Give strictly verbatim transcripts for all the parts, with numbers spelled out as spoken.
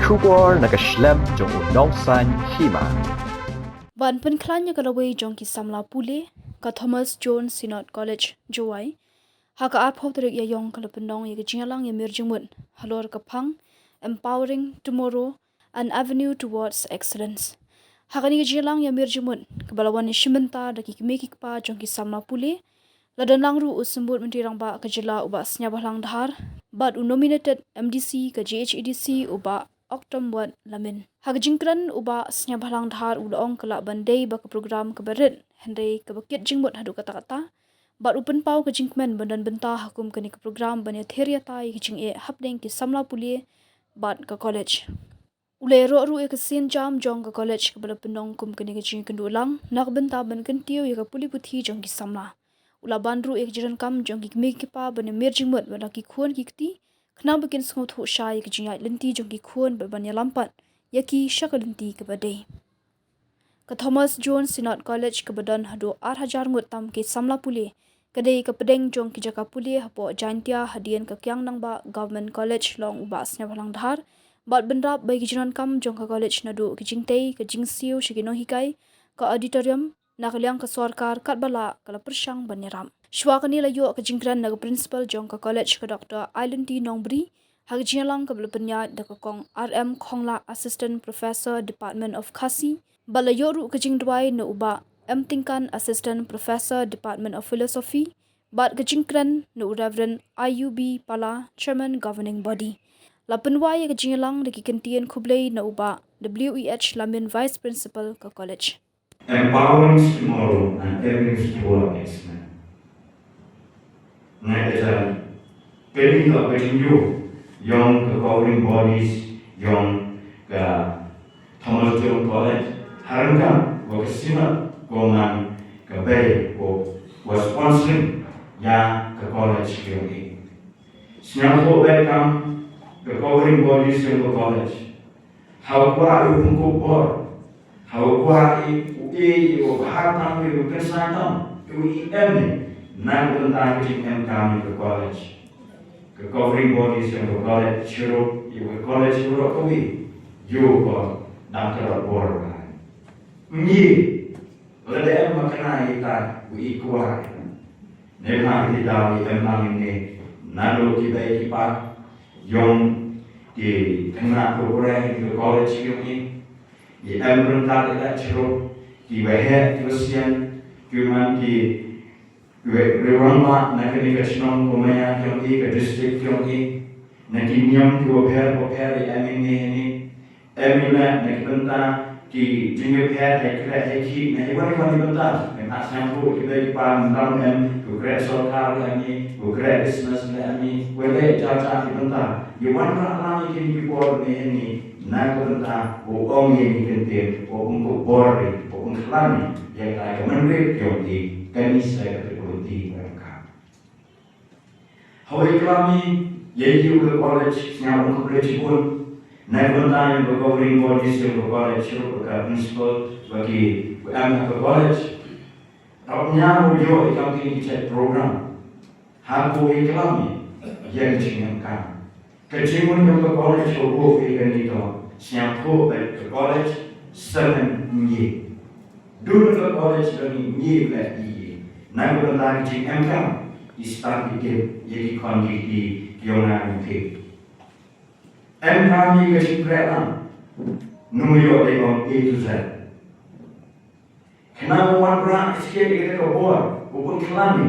Khubor na ka shlem jong u nongsaiñ hima. Ban pynkhlaiñ ïa ka lawei jong ki samla pule, ka Thomas Jones Synod College, Jowai, ha ka arphew tarik Ïaiong ka la pynlong ïa ka jingïalang ïamir jingmut halor ka phang Empowering Tomorrow, An Avenue Towards Excellence. Ha kane ka jingïalang ïamir jingmut kaba la wan ïashim bynta da ki kmie ki kpa jong ki samla pule, la don lang ruh u Symbud Myntri Rangbah ka jylla u Bah Sniawbhalang Dhar bad u nominated M D C ka J H A D C u Bah Octomwad Lamin. Ha ka jingkren u Bah Sniawbhalang Dhar u la ong ka lah ban dei ba ka program kaba rit, hynrei kaba kit jingmut haduh katta katta, bad u pynpaw ka jingkmen ban don bynta ha kum kane ka program ban ïathir ïatai ïa ka jingeh hapdeng ki samla pule bad ka college. U la ïaroh ruh ïa ka sienjam jong ka college kaba la pynlong kum kane ka jingïakynduh lang na ka bynta ban kyntiew ïa ka pule puthi jong ki samla. U la ban ruh ïa ka jingdonkam jong ki kmie ki kpa ban ïamir jingmut bad la ki khun ki kti, khnang ba kin sngewthuh shai ïa ka jingïaid lynti jong ki khun bad ban ïalam pat ïa ki sha ka lynti kaba dei. Ka Thomas Jones Synod College kaba don haduh ar hajar ngut tam ki samla pule, ka dei ka pdeng jong ki jaka pule hapoh Jaintia hadien ka Kiang Nangbah Government College, la ong u Bah Sniawbhalang Dhar, bad bynrap bad ki jingdonkam jong ka college naduh ki jingtei, ka jingsiew sha ki nonghikai, ka auditorium, na ka liang ka sorkar katba lah ka la pyrshang ban ïarap. Shuwa kane la ïoh ka jingkren na ka principal jong ka college ka Doctor Ailynti Nongbri, ha ka jingïalang kaba la pynïaid da ka Kong R M Khonglah, Assistant Professor, Department of Khasi, bad la ïoh ruh ka jingduwai na u Bah M Tyngkan, Assistant Professor, Department of Philosophy, bad ka jingkren na u Reverend I U B Pala, Chairman Governing Body. La pynwai ïa ka jingïalang da ki kyntien khublei na u Bah W E H Lamin, Vice Principal ka college. Empowering tomorrow and every steward excellent. Ngai ka jam. Kani ka ka jingyu yong ka governing bodies yong ka Thomas Jones College. Harangam wa ka sima ko man ka bay ko wa sponsoring ya ka college yong i. Snyam ko bay kam ka governing bodies yong ka college. Hawa kwah ïa u pynkup bor. Hawa kwah ïa u, ïa u bha tam, ïa u kynsai tam, ïa u em ne. Na ka bynta ka jingem kam ïa ka college. Ka governing body sha ka college, chirup ïa ka college, chirup ka wi. Ïa u ko dang ka bor ka. Ngi. Lada em ma kane ïa ta u i kwah. Ne ha ki daw i em lang ne. Naduh ki bei ki pa. Yong ki khynnah ko pule ki college yong i. Ki em ryngkat ïa ka chirup, ki waheh ki wasian, ki man ki, ki waheh rangbah na kane ka shnong ko maya yong i, ka district yong i. Na ki niam ki wapher wapher i em i ne ne. Em i la na ki bynta ki jingïapher ha i kreh ha i khih na i wan i wan i bynta. Em ha sngewthuh ki bei ki pa, ym tang em, ki kreh sorkar em i, ki kreh business em i, ki leh jar jar ki bynta. I wan rah lang i kine ki por ne ne, na ki bynta, u ong i ne kyntien, u ong ko bor i, u ong khlani, ïa ka ka mynrit yong i, kani sa ka te ko ti ka ka. Hawei klam i, ïa i u ka college, sñiaw u ka college i bun. Na ka bynta yong ka governing body, sñiaw u ka college, sñiaw u ka principal, wa ki, wa em ka college. Rap ñiaw u ïoh i kam ki ki check program. Ha ko i klam i, ïa ki ching em kam. Ka jingmut yong ka college ka buh ïa kane to, sñiawthuh ba ka college seven ngi. Dun ka college ka ngi ngi ba i. Na ka bynta ka jingem kam, i start i tip ïa ki khon ki kti ki yong na ki. Em kam ïa ka jingpyrkhat lang. Num ïoh dei ong A to Z. Khnang ba wan rah ka skhem ïa kata ka bor, u pynkhlaiñ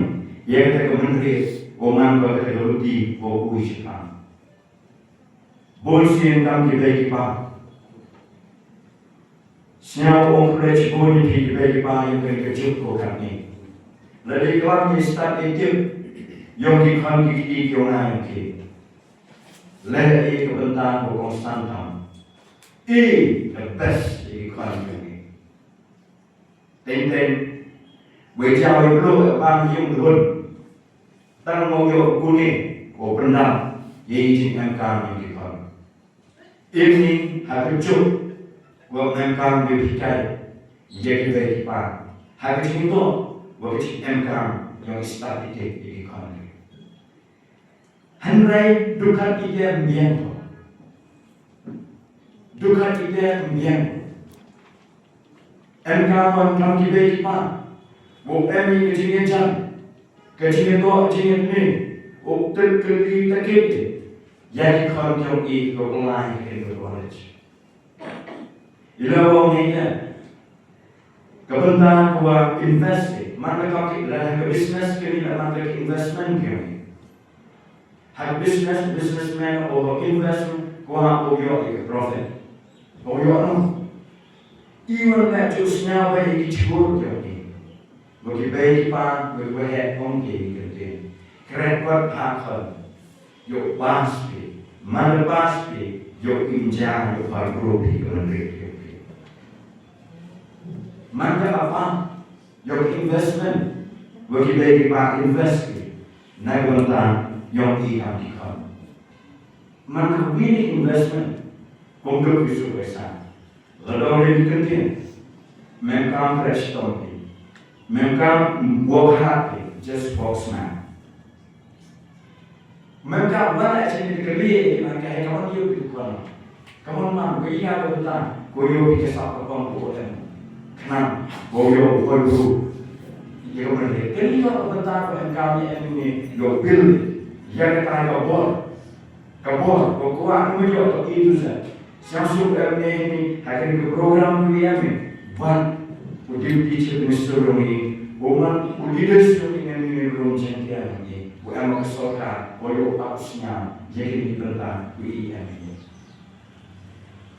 ïa kata ka mynried, u man ba kata ka luti, u u i shipang. Bun sien kam ki bei ki pa. Sñiaw ong khlem bun ïa ki bei ki pa ïa ka ka juk ko kam ni. Lada i klam i start i tip, yong ki khon ki kti ki yong na yong ki. Leh i ka bynta ko kongsan tam. I the best i khon yong i. Teng teng, wei jaw i bluh e bang yung dun. Tang mo yo kuni, ko pendam, ye jing em kam yung ki khon. Imni, ha ka juk, ko em kam yung ki kai, ye ki bei ki pa. Ha ka jing to, ko ki jing em kam, yung start i ke, ye ki khon. Hynrei, dukat i ke mien to. Dukha ki te ym biang. Em ka mon kam ki bei ki pa. Wow em ïa ka jingïajan, ka jingïatoh jingïatne. Wow tip kylli takit ïa ki khon jong i, ko pynlai ïa ka college. I la ong ïa ka bynta ka wa invest, man ka kam ki la ka business, kane la man ka investment ka. Ha business, businessman o invest, kwah o ïoh ïa ka profit. O ïoh no. I wan na ju sñiaw ba ïa ki jhur jong ki. Ba ki bei ki pa, ba ki heh ong ki ki ktien. Kreh pat ha khon. Ïoh pass phi. Man pass phi, ïoh im ja, ïoh phar group phi ka man rit ïoh phi. Man ka apa, ïoh investment. Wa ki bei ki pa invest phi. Na ka bynta ïoh i kam ki khon. Man ka wi ni investment. Kong duk ki su paisa. Lada u dei ki ktien. Mem kam press tom phi. Mem kam work hard phi. Just work smart. Mem kam wan ai chini ka liye ki man ka hai kaman yu pi kon. Kaman man ko ïa ko ta. Ko yu pi ka sa ka pang ko em. Khnang ko yu ko yu. Ïa kaman liye. Ka liye ko bynta ko em kam ni em ni yu bil. Ïa ka tai ka bor. Ka bor, ko kwah, ko ïoh, to i tu sa. Siang suk em ne ni, ha kane ka program ni em ni. Wan, u deputy chief minister jong i, u man, u leaders jong i, ne ni, ne rong jeng kia jong i, u em ka sorkar, u ïoh pat sñiaw, ïa kine ki bynta, u i em ni.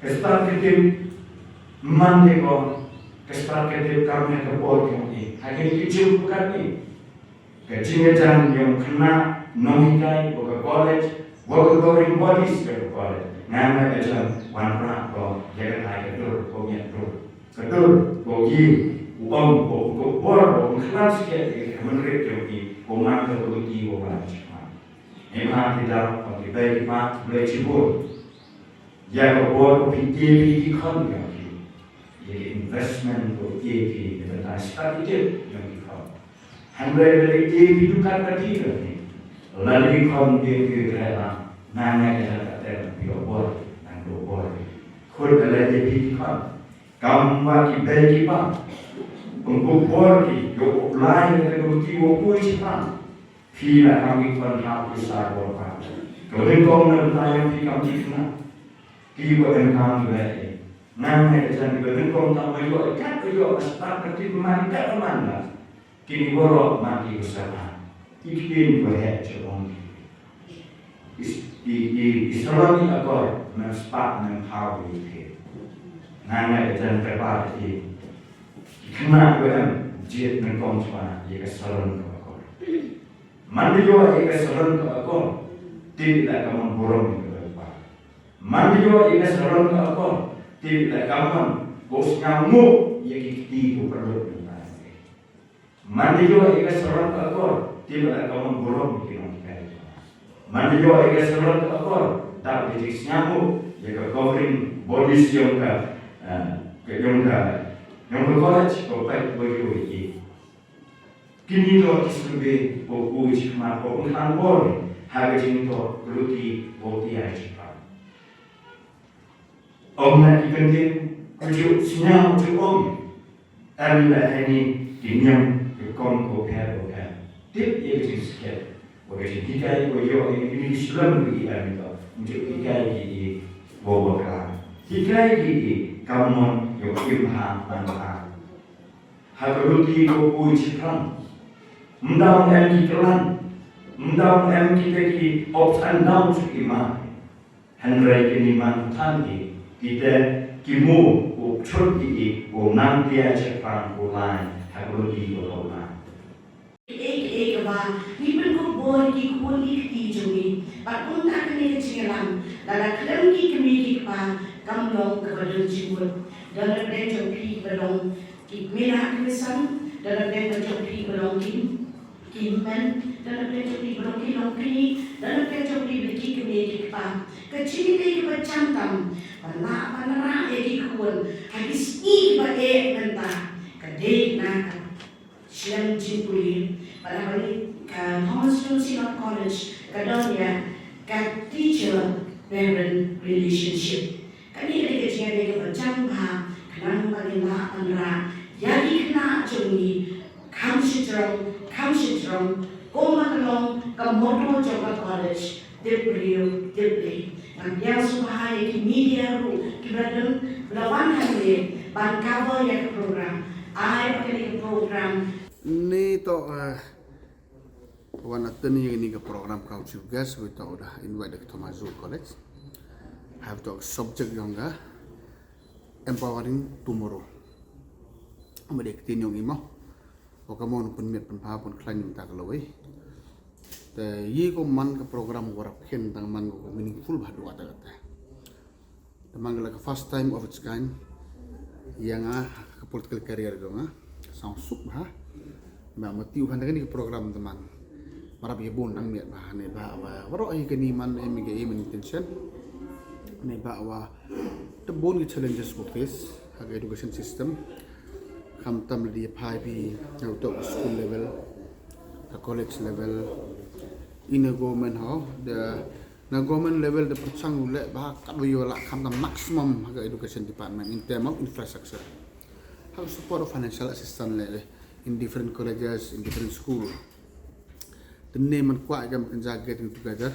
Ka stad ka tip, man de ko, ka stad ka tip, kam ne ka bor jong i, ha kine ki jingpyrkhat ni. Ka jingïajan yong khynnah nonghikai, wa ka college, wa ka governing bodies ka college. Nga nga ka jan wan pra ko, ïa ka tai ka dur, ko miat dur. Ka dur, ko yi, u ong, ko, ko bor, ko khlan siket, ka man rit yong ki, ko man ka ko ki, ko man ka. Em ha ki dau, ko ki bai ki pa, bai chibur. Ïa ka bor ko phi ïa phi ki khon ïa phi. Ïa ki investment ko ïa phi ïa ka tai stad ïa ki khon. Hynrei lada ïa phi dukan ka ti ka ni. Lada ki khon ïa phi ka la. Na na ka la ka ter phi ka bor, na ka bor. Khun da la ïa phi ki khon. Kam wa ki bei ki pa. Pengkupor ki, yo ko lai ka ko ti wo ko chi pa. Phi la kam ki khon ha pisa bor pa. Ka ring kong na ta yang phi kam ki khna. Ki ko em kam ki lai. Nang ne ka jan ki ring kong tam ma yo ka ko yo ka start ka ti ma ka man la. Ki ni boro ma ki ko sa pa. Ki ki ni ko he cho ong ki. Is, i, i, i salon i akor, men spa, men pau i phe. Nang ne ka jan ka pa i. Ki khna ko em, jiet men kong chwa, i ka salon ko akor. Man di yo i ka salon ko akor, ti la ka man burom i ka pa. Man di yo i ka salon ko akor, ti la ka man, ko sñiaw ngu, i ki ti ko perlu. Man di yo i ka salon ka akor, ti ba la ka mon burom ki nong kai. Man di yo i ka salon ka akor, ta ba ji sñiaw, ïa ka covering bodies yong ka, eh, ka yong ka, yong ka college, ko pai ko yo i. Kini to ki sebe, ko ku chi ma ko kan bor, ha ka jing to, ruti, ko ti ai chi pa. Ong na ki kyntien, ko ju sñiaw ju ong. Em la hani ki niam ki kong ko pher ko pher. Tip ïa ki jingskhem. Wa ki jinghikai ko ïoh ïa ki ni shlem ki em to. Ju hikai ki i ko wa kla. Hikai ki i kamon ïoh im ha man ha. Ha ka ruti ko pui chi phrang. Mdang em ki klan. Mdang em ki te ki ups and downs ki ma. Hynrei kini man than ki, kita ki mu, u chut ki i, u nang tia chepang u lai, ha u di u lai. Ki ei ki ei kaba, ngi pynkup bor ki khun ki kti jong ngi. Bad kumta kane ka jingïalang, lada khlem ki kmie ki kpa, kam long kaba don jingmut. Don na pdeng jong phi kaba long ki kmie la kmie san, don na pdeng jong phi kaba long ki Ki hynmen, don na pdeng jong phi ba long ki longkmie, don na pdeng jong phi ba ki kmie ki kpa. Ka jingkitei kaba jam tam, ban lah ban rah ïa ki khun ha ki sngi ba eh mynta. Ka dei na ka shlem jingpule. Bad ha kane ka Thomas Jones Synod College ka don ïa ka teacher parent relationship. Ka Kane ka dei ka jingïadei kaba jam bha, khnang ba ngin lah ban rah ïa ki khynnah jong ngi kham shajrong kham shajrong, kumba ka long ka motto jong ka college, tip briew tip Blei. Ngan pdiang sngewbha ïa ki media ruh kiba la don, ba la wan hangne ban cover ïa ka program. Ai ba kane ka program. Ni to, eh, wan attend ïa kane ka program ka u chief guest, uba ïa u da invite da ka Thomas Joad College. Haba ïa u subject jong ka Empowering Tomorrow. Ba dei ka ktien jong i mo. Wa ka mon pynmiat pynpha pynkhlan mynta ka lawei. Te ïa ka man ka program wa rap khin tang man ka meaningful bha dua ta kata. Te man ka la ka first time of its kind ïa nga ka political career jong nga. Sngewsuk bha. Ba ma tiu han kane ka program te man. Ma rap ïa bun nang miat bha ne ba wa waroh ïa kane man em ka aim and intention. Ne ba wa te bun ki challenges ko face ha ka education system. Khamtam lada ïa phai phi na uto ka school level, ka college level, ina government ho, da na government level da pyrshang u leh bha katba ïoh lah khamtam maximum ha ka education department in term of infrastructure. Ha ka support of financial assistance leh in different colleges, in different school. Te ne man kwah ïa ka kynja getting together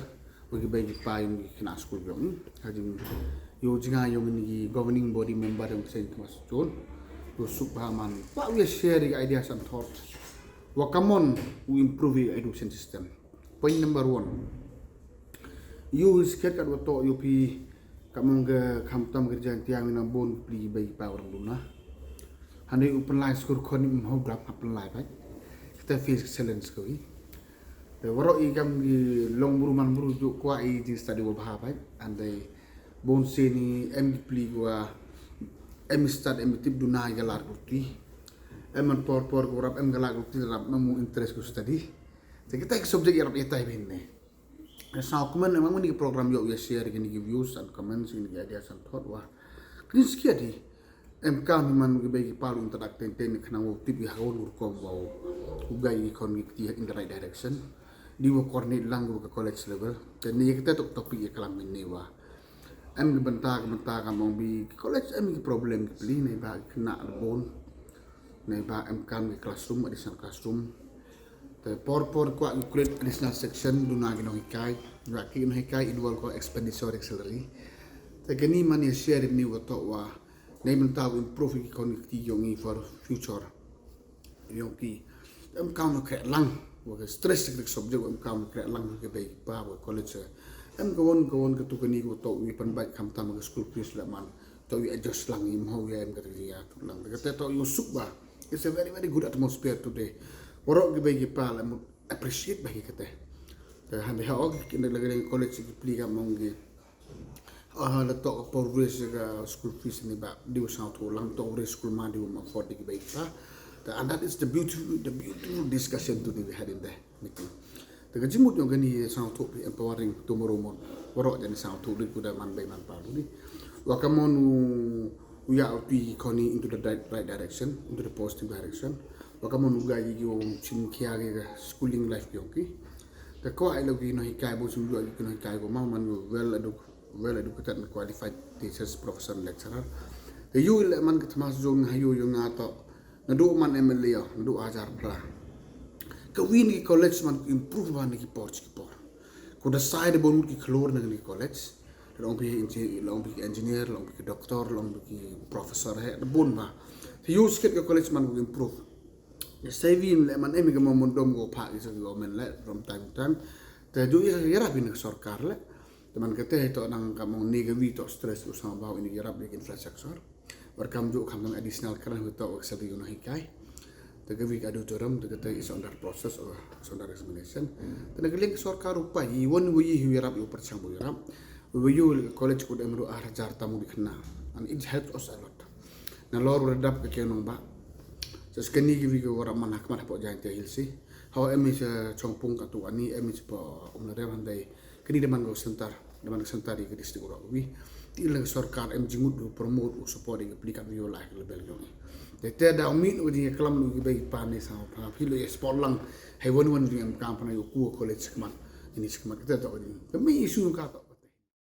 wa ki bei ki pa jong ki khynnah skul jong ngi. Ha jing ïoh jingïa jong ngi ki governing body member jong ka Saint Thomas Joad. Ïoh suk bha man kwah ïa share ïa ki ideas and thoughts wa ka mon u improve ïa ka education system. Point number one. Ïoh hi skhet katwa toh ïoh phi ka mong ka khamtam ka jan tiang na bun pli bei pa orang duna. Hynrei u pynlai skur khon im hau grap ha pynlai bai. Kata face challenge ko hi. Te waroh i kam ki long bru man bru ju kwah i jing study wa bha bai. Hynrei bun sien i em ki pli wa em i stad em i tip duna i ka lar kurti. Em man por por ko rap em ka lar kurti rap na mu interest ko study. Te kita ki subject i rap i tai bin ne. Sa comment em ngi ki program ïoh ïa share kine ki views and comments, kine ki ideas and thought wa. Kine ski adi. Em kam hi man ki bei ki pa u interact ten ten khnang u tip ïa ha u rukom wa u gai ki khon ki kti in the right direction. Di wa coordinate lang wa ka college level. Te ne ïa kita tok topic ïa klam ne wa. Em ki bynta ka bynta ka mong bi ki college em ki problem ki pli ne ba ki khynnah bun. Ne ba em kam ki classroom, additional classroom. Te por por kwah ki create additional section duna ki nonghikai. Ba ki nonghikai involve ko expenditure salary. Te kini man ïa share ni wa toh wa. Ne mynta u improve ki khon ki kti jong ngi for future. Jong ki em kam no kre lang. Wa ka stress ki subject em kam kre lang ki bei pa wa college. Em ka won ka won ka tu kani ko toh wi pan bai khamtam ka school fees la man. Toh wi adjust lang im ho wi em ka tu ïa tu lang. Ka te toh ïoh suk ba. It's a very, very good atmosphere today. Waroh ki bei ki pa la mut appreciate ba ki kate. Te han de ha ok ki ne lagi college ki pli ka mong ki. Ah, la toh ka por raise ka school fees ni ba di u sngewthuh lang toh raise school ma di u ma afford ki bei ki pa. Te and that is the beautiful, the beautiful discussion today we had in the meeting. Te ka jingmut jong kani sngewthuh phi empowering tomorrow morning. Waroh jani sngewthuh di kuda man bei man pa di. Wa ka mon u ïa u ti khoni into the right, right direction, into the positive direction. Wa ka mon u ga yi u chim khia ki schooling life yong ki. Te kwah ïa lo ki nonghikai bo chim ïa ki nonghikai ko ma man u well edu-, well educated and qualified teachers, professor, lecturer. Te ïoh le man ka Thomas Joad ha ïoh ïoh nga toh. Naduh man M L A ïoh, naduh hajar phra. Ka wi ni college man improve ba ni ki por chi ki por. Ko da sai da bon ki khlur na ni college. Long bi engi-, long bi engineer, long bi doctor, long bi professor he, da bon ba. Te ïoh skit ka college man ko improve. Te sai wi le man em ka mon dom ko pha ki sa ki omen le from time to time. Te ju ïa ïa rap ni sorkar le. Te man kata toh nang ka mong ni ka wi toh stress u sngewbha ini ïa rap ni infrastructure. Bar kam ju kham nang additional kren hu toh wa ka salary u nonghikai. Te ka wi ka auditorium te kata is under process or is under examination. Te na ka liang ka sorkar u pa i won wi i wi rap i u pyrshang wi rap. Wi wi u college ko da em ru ar hajar tamu di kena. And it helps us a lot. Na lor u redap ka ke nong ba. Sa skani ki wi ka wa rap man hakmat hapoh Jaintia Hills i. Hawa em i sa Chongpung ka tu ani em i sa pa Umlarem handai. Kani da man ka center, da man ka center ïa ka district u rok wi. Ti la ka sorkar em jingmut u promote u support ïa ka pli kat wi u lai ka level jong i. Te te da u mih u jingklam u ki bei pa ni sa pa phi lo ïa support lang. Hai wan wan jing em kam pa na ïa u ku college khmat. Ini khmat kata to ni. Ka mi issue ka to.